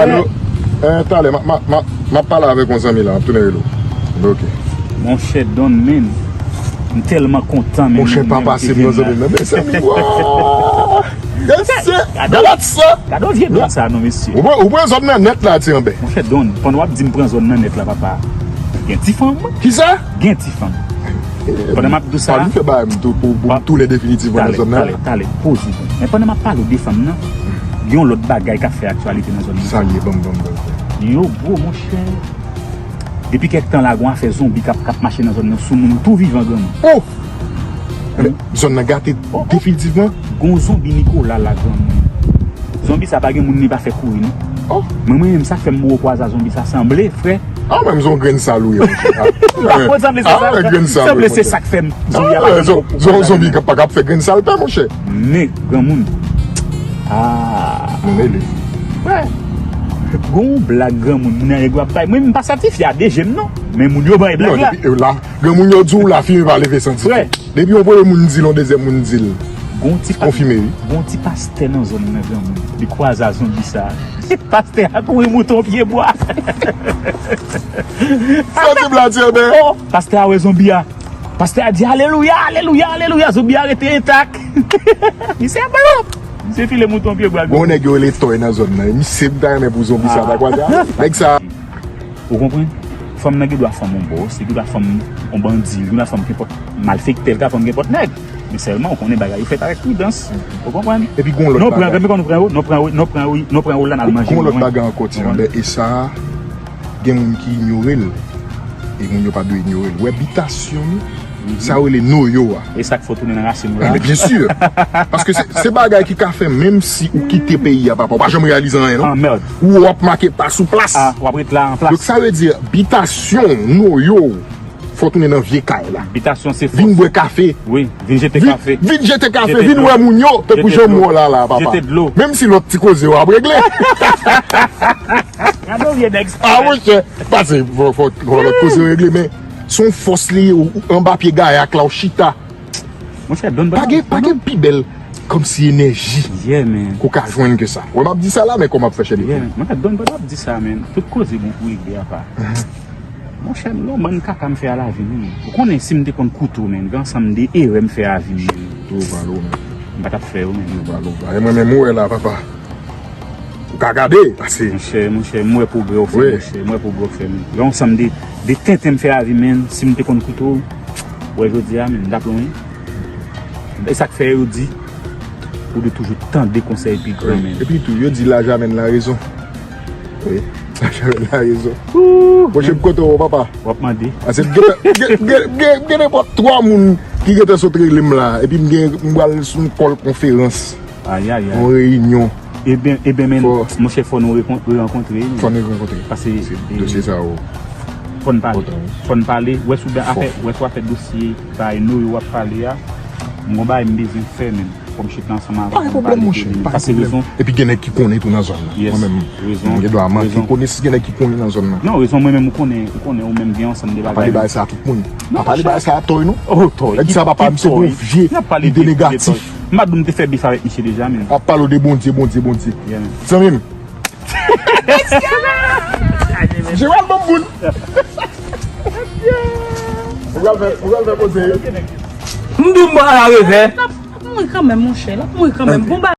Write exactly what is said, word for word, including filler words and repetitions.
Alo, eh, talè, m ap, m ap, m ap, m ap pale avèk yon zanmi la, m ap tounen rele w. Ok. Monchè Don, men, m tèlman kontan, men. Monchè, pa pase m nan zanmi m nan, men zanmi, wa! Gad sa! Gad sa! Gade vye Don sa non, mesye. Ou pran, ou pran zòn nan nèt la, ti anbè. Monchè Don, pandan w ap di m pran zòn nan nèt la, papa, gen ti fanm. Kisa? Gen ti fanm. Pandan m ap di w sa, pa vin fè bagay m tou pou, pou m tounen definitivman nan zòn nan. Talè, talè, poze w. Men pandan m ap pale w de fanm nan, gen yon lòt bagay k ap fè aktyalite nan zòn nan. Sa l ye, ban m, ban m, ban m. Yo gwo, monchè. Depi kèk tan la, gen yon afè zonbi k ap, k ap mache nan zòn nan sou moun tou vivan, granmoun. Oh! Men zòn nan gate definitivman. Gen yon zonbi Nikola la, granmoun. Zonbi sa pa gen moun li pa fè kouri, non. Oh! Mwen, mwen menm, sa k fè m boure kwaza zonbi sa sanble, frè. Ah, menm se yon grenn sal ou ye, monchè. Ah, sanble se sa. Sanble se sa k fè m zonbi a pa gen zonbi k ap, pa k ap fè grenn sal pè, monchè. Men, granmoun. Ah. Nou mele. Frè. Gon blag granmoun, moun nan nèg w ap bay. Mwen, m pa satisfè a de je m, non. Men moun yo bay blag la. Non, depi, eh, la, granmoun yo di w la, fimen pa leve santi. Frè. Depi yon premye moun di l, yon dezyèm moun di l. Gon ti pa-, konfime, wi. Gon ti pastè nan zòn nan, granmoun. Li kwaze a zonbi sa. Pastè a kouri mouton pye bwa. Santi blag ti anbè. Oh, pastè a wè zonbi a. Pastè a di, "Alelouya, alelouya, alelouya." Zonbi a rete entak. Misye ap balòp. Misye file mouton pye bwa. Gon nèg yo rele Tòy nan zòn nan. Misye m ta renmen pou zonbi sa ta kwaze a. Nèg sa. Ou konprann? Fanm nan gen dwa fanm yon bòs, li gen dwa fanm yon bandi, li gen dwa fanm kenpòt malfektè, li ka fanm kenpòt nèg. Men sèlman, ou konnen bagay yo fèt avèk pridans. Ou konprann? Epi gon lòt bagay. Non pran, men kon nou pran yo, non pran yo, non pran yo, non pran yo la n al manje. Gon lòt bagay ankò, ti anbè, e sa, gen moun ki inyore l. E moun yo pa dwe inyore l. Ou wè bitasyon nou, sa yo rele noyo a. E sa k fè w tounen nan rasin ou la. Men byen si. Paske se, se bagay ki ka fè, menm si ou kite peyi a, papa, ou pa janm reyalize anyen, non. Ah, mèd. Ou w ap make pa sou plas. Ah, w ap ret la an plas. Donk, sa vle di, bitasyon, noyo, fò w tounen nan vye kay la. Bitasyon, se fòs. Vin bwè kafe. Wi, vin jete kafe. Vin jete kafe, vin wè moun yo, tankou jan m wè w la, la, papa. Jete dlo. Menm si lòt ti koze yo ap regle. Gade yon vye nèg sa. Ah, monchè, pase, fò, fò, fò lòt koze yo regle, men se yon fòs li ye, ou, ou anba pye gayak la, ou chita. Monchè, Don pa gen, pa gen pi bèl kòmsi enèji ke w ka jwenn ke sa. Wè, m ap di sa la, men kòman m ap fè chède. Yeah, man. Monchè, Don pa ap di sa, men. Tout koze bon pou regle apa. Monchè, m gon bann kaka m fè a lavi m, men. Ou konnen si m te konn koute w, men, gen ansanm de erè m fè a vi m, men. Tou pale w, men. M pa t ap fè yo, men. Tou pale w. E mwen menm ou wè la, papa. Ou ka gade, pase. Monchè, monchè, m wè pwogrè w fè, monchè, m wè pwogrè w fè, men. Gen yon sanm de, de tenten m fè a vi m, men, si m te konn koute w, wè jodi a, men, m t ap lwen. E sa k fè yo di, ou dwe toujou tande konsèy pi gran, men. Epi tou, yo di laj amèn larezon. Wi, laj amèn larezon. Monchè, m kontan wè w, papa. W ap mande. Pase m gen, gen, gen, gen, gen nenpòt twa moun ki gentan sot rele m la, epi m gen, m pral sou yon kòl konferans. Ayayay. Yon reyinyon. Eben, eben, men, monchè, fò nou rekon-, rerankontre, men. Fò nou rerankontre. Pase, se, e, dosye sa yo. Fò n pale. Fò n pale. Wè sou afè, wè sou afè dosye sa yo w ap pale a. M gon bagay m bezwen fè, men. Fò m chita ansanm avè w. Pa gen pwoblèm, monchè. Pa gen pwoblèm. Pase rezon. Epi gen nèg ki konnen tou nan zòn nan. Yes. Mwen menm, rezon, mwen gen dwa manke konnen si gen nèg ki konnen nan zòn nan. Non, rezon, mwen menm, ou konnen, ou konnen, ou menm gen ansanm de bagay. Pa pale bagay sa a tout moun. Pa pale bagay sa a Tòy, non. Oh, Tòy. Nèg sa, papa, misye gon vye ide negatif. M pa di w m te fè bif avèk misye deja, men. Ap pale w de Bondye, Bondye, Bondye. Yeah, man. Zanmi m. Jeral Bamboun. Ou pral fè, ou pral fè koze. M di w m pral areve. L ap mouri kanmenm, monchè. L ap mouri kanmenm. Bon,